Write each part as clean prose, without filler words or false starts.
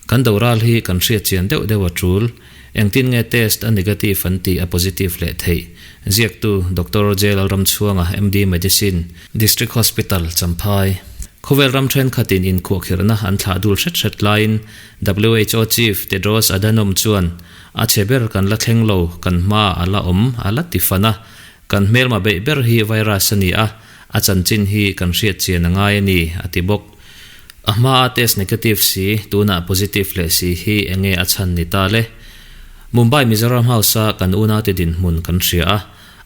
Kan doral hi kan hriat chian deuh deuh a tul. Engtin nge test a negative an tih a positive leh theih? Ziaktu, Doctor J Lalramchhuanga, MD Medicine, District Hospital, Champhai. Khawvel ram thenkhatin inkhuahkhirhna an thlah dul hret hret laiin WHO Chief Tedros Adhanom chuan a chhe ber kan la thleng lo, kan hma a la awm a la ti fan a. Kan hmelma beih ber hi virus a ni a, a chanchin hi kan hriat chian a ngai a ni, a ti bawk. A hmaa test negative si, tunah positive leh si hi enge a chhan ni ta le? Mumbai Mizoram House-a kan unaute dinhmun kan hria a,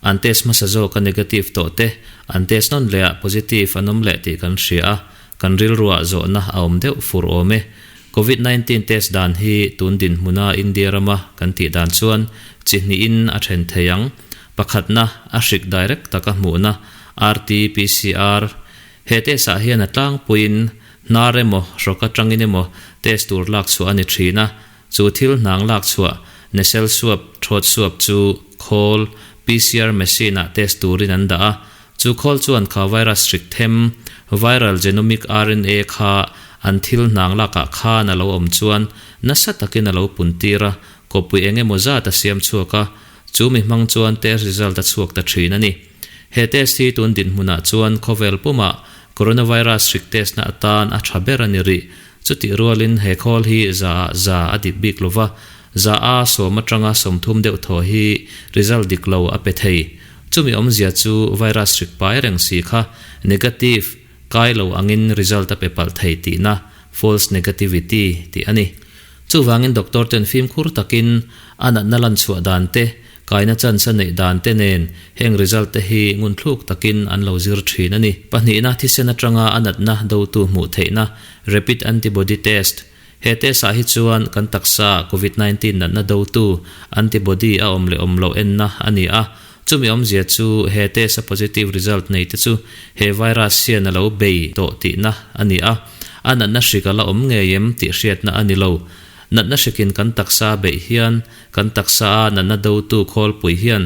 an test hmasa zawk a negative tawh te, an test nawn leh ah positive an awm leh tih kan hria a, kan rilruah zawhna a awm deuh fur awm e. Covid 19 test dan hi tun dinhmuna India rama kan tih dan chuan chi hnihin a then thei ang. Pakhatna, a hrik direct taka hmuhna, RT-PCR, He test ah hian a tlangpuiin hnar emaw, hrawk atangin emaw test tur lak chhuah a ni thin a, chu thil hnang lak chhuah, nasal swab, throat swab chu khawl, PCR machine ah test turin an dah a, chu khawl chuan kha virus hrik them, viral genomic RNA kha an thil hnang lakah khan a lo awm chuan nasa takin a lo pun tir a, kawpui eng emaw zat a siam chhuak a, chu mi hmang chuan test result a chhuak ta thin a ni. He test hi tun dinhmunah chuan khawvel pumah coronavirus hrik test na atan a tha ber a ni rih. Chutih rualin he khawl hi za ah za a dik bik lova, za a sawm atanga 30 deuh thaw hi result dik lo a pe thei. Chumi awmzia chu virus hrik pai reng si kha negative kai lo angin result a pe palh thei tihna, false negativity, tih a ni. Chuvangin doctor ten fimkhur takin a natna lanchhuah dan te, Kaina chance a neih dan te nen heng result te hi ngunthluk takin an lo zir thin a ni. Pahnihna thisen atanga a natna dotu hmuh theihna Rapid Antibody Test. He test ah hi chuan kan taksa Covid 19 natna dotu antibody a awm leh awm loh enna a ni a. Chumi awmzia chu he test a positive result nei te chu he virus hian a lo bei tawh tihna a ni a. A natna hrik a la awm ngei em tih hriatna a ni lo. Natna hrikin kan taksa beih hian Kan taksa a natna dotu khawlpui hian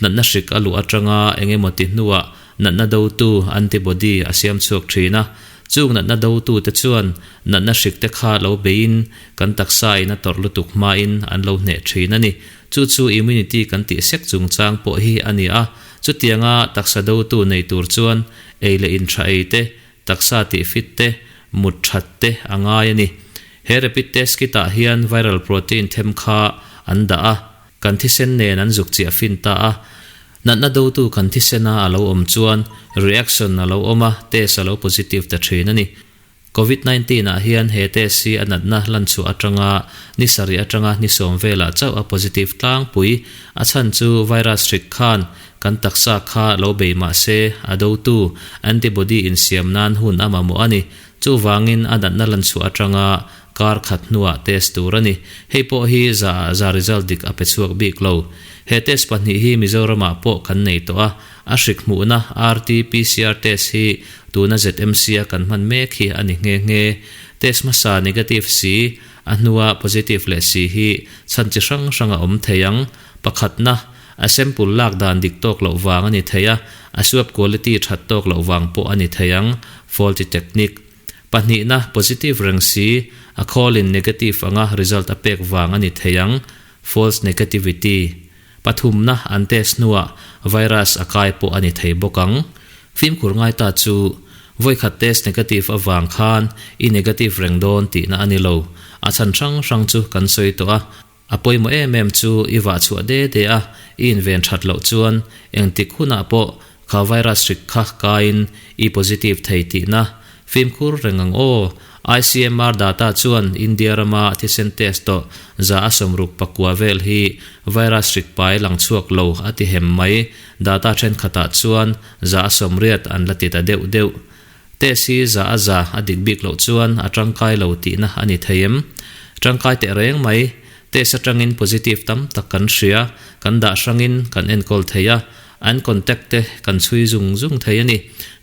natna hrik a luh atanga eng emaw ti hnuah natna dotu, antibody, a siam chhuak thin a. Chung natna dotu te chuan natna hrik te kha lo beiin kan taksa in a tawrh lutuk hmain an lo hneh thin a ni. Chu chu immunity kan tih sek chungchang pawh hi a ni a. Chutianga taksa dotu nei tur chuan ei leh in tha ei te, taksa tih fit te, mut that te a ngai a ni. He rapid test kit ah hian viral protein them kha an dah a, kan thisen nen an zuk chiah fin ta a. Natna dotu kan thisen a a lo awm chuan reaction a lo awm a, test a lo positive ta thin a ni. Covid 19 ah hian he test hi a natna lanchhuah atanga ni sarih atanga ni sawm velah chauh a positive tlangpui. A chhan chu virus hrik khan kan taksa kha lo bei mah se a dotu antibody insiam nan hun a mamawh a ni. Chuvangin a natna lanchhuah atanga kar khat hnuah test tur a ni. Hei pawh hi za ah za result dik a pe chhuak bik lo. He test pahnih hi Mizoramah pawh kan nei tawh a, a hrik hmuhna RT-PCR test hi tuna ZMC a kan hman mek hi a ni nghe nghe. Test hmasa negative si, a hnua positive leh si hi chhan chi hrang hrang a awm thei ang. Pakhatna, a sample lak dan dik tawk loh vang a ni thei a, a swab quality that tawk loh vang pawh a ni thei ang, faulty technique. Pahnihna, positive reng si, a khawlin negative anga result a pek vang a ni thei ang, false negativity. Pathumna, an test hnuah virus a kai pawh a ni thei bawk ang. Fimkhur ngai ta chu, vawikhat test negative avang khan i negative reng dawn tihna a ni lo. A chhan hrang hrang chu kan sawi tawh a, A pawimawh em em chu i vah chhuah de de a, i inven that loh chuan engtik hunah pawh kha virus hrik kha kaiin i positive thei tihna fimkhur reng ang aw. ICMR data chuan India rama thisen test tawh 169 vel hi virus hrik pai lang chhuak lo a ti hem mai. Data thenkhatah chuan 180 an la ti ta deuh deuh. Test hi za a za a dik bik loh chuan a tangkai lo tihna a ni thei em? Tangkai teh reng mai. Test atangin positive tam tak kan hria, kan dah hrangin kan enkawl thei a, an contact te kan chhui zung zung thei a ni.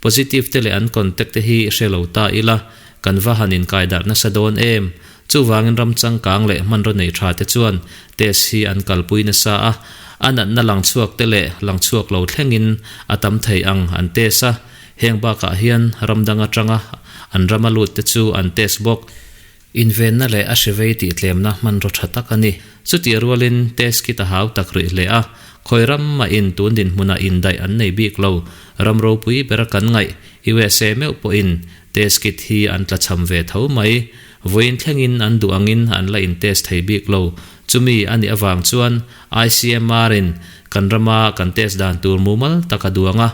Positive te leh an contact te hi hre lo ta ila, kan va han inkaidarh nasa dawn em? Chuvangin ram changkang leh hmanraw nei tha te chuan test hi an kalpui nasa a, a natna lang chhuak te leh lang chhuak lo thlengin a tam thei ang an test a. Heng bakah hian ram dang atanga an rama lut te chu an test bawk. Invenna leh a hrivei tihtlemna hmanraw tha tak a ni. Chutih rualin test kit a hau tak rih hle a, khawi ram mahin tun dinhmunah indaih an nei bik lo. Ram ropui bera kan ngaih, USA meuh pawhin test kit hi an tlachham ve tho mai. Vawiin thlengin an duh angin an la in test thei bik lo. Chumi a nih avang chuan ICMR in kan rama kan test dan tur mumal tak a duang a.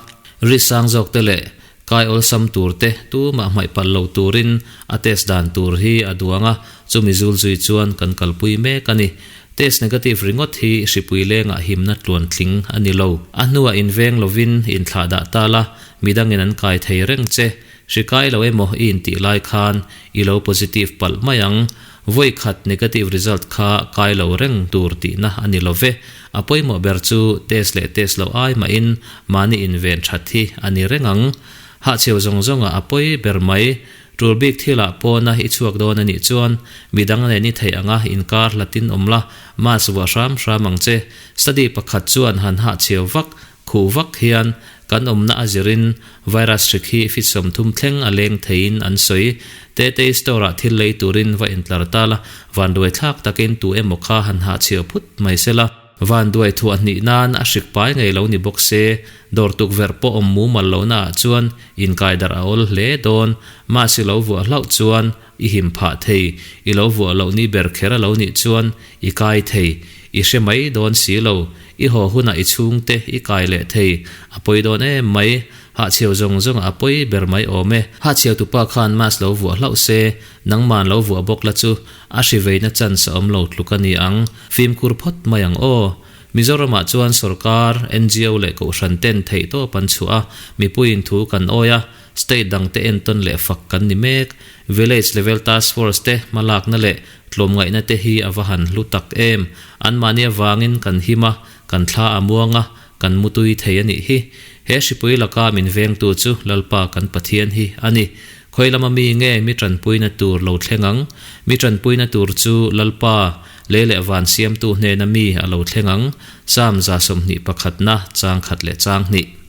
Ri sang zawk te leh kai awlsam tur te tumah hmaih palh lo turin a test dan tur hi a duang a, chumi zul zui chuan kan kalpui mek a ni. Test negative ringawt hi hripui lengah himna tluan tling a ni lo. A hnuah inveng lovin inthlah dah ta la, midangin an kai thei reng che. Hri kai lo emaw i intih lai khan i lo positive palh mai ang. Vawi khat negative result kha kai lo reng tur tihna a ni lo ve. A pawimawh ber chu test leh test loh ai mahin mahni inven that hi a ni reng ang. Hahchheu zawng zawngah a pawi ber mai. Tul bik thilah pawna i chhuak dawn a nih chuan midang nen i theih anga inkar hlatin awm la, mask vuah hram hram ang che. Study pakhat chuan han hahchheu vak Khuh vak hian kan awmna a zirin virus hrik hi fit 30 thleng a leng theiin an sawi. Tetei store-ah thil lei turin va intlar ta la, vanduai thlak takin tu emaw kha han hahchhiau phut mai se la. Vanduai thuah hnih nan a hrik pai ngei lo ni bawk se, dawr tukverh pawh awm mumal lohnaah chuan inkaidarh a awl hle dawn. Mahse lo vuah hlauh chuan I him phah thei, i lo vuah loh ni ber kher a lo nih chuan i kai thei, i hre mai dawn si lo, i haw hunah i chhungte i kai leh thei, a pawi dawn em mai, hahchhiau zawng zawng a pawi ber mai awm e. Hahchhiau tupa khan mask lo vuah hlauh se, nangman lo vuah bawk la chu a hri veina chance a awm lo tluk a ni ang, fimkhur phawt mai ang aw. Mizoramah chuan sorkar, ngo leh kohhran ten theihtawp an chhuah a, mipuiin thu kan awi a, State dangte entawn leh fak kan ni mek. Village Level Task Force te hmalakna leh tlawmngaihna te hi a va han hlu tak em. Anmahni avangin kan him a, kan thla a muang a, kan mutui thei a nih hi. He hripui laka min vengtu chu Lalpa kan Pathian hi a ni. Khawi lama mi nge mi tanpuina tur lo thleng ang? Mi tanpuina tur chu Lalpa, lei leh van siamtu hnena mi a lo thleng ang. Psalm 121 na chang khat leh chang hnih.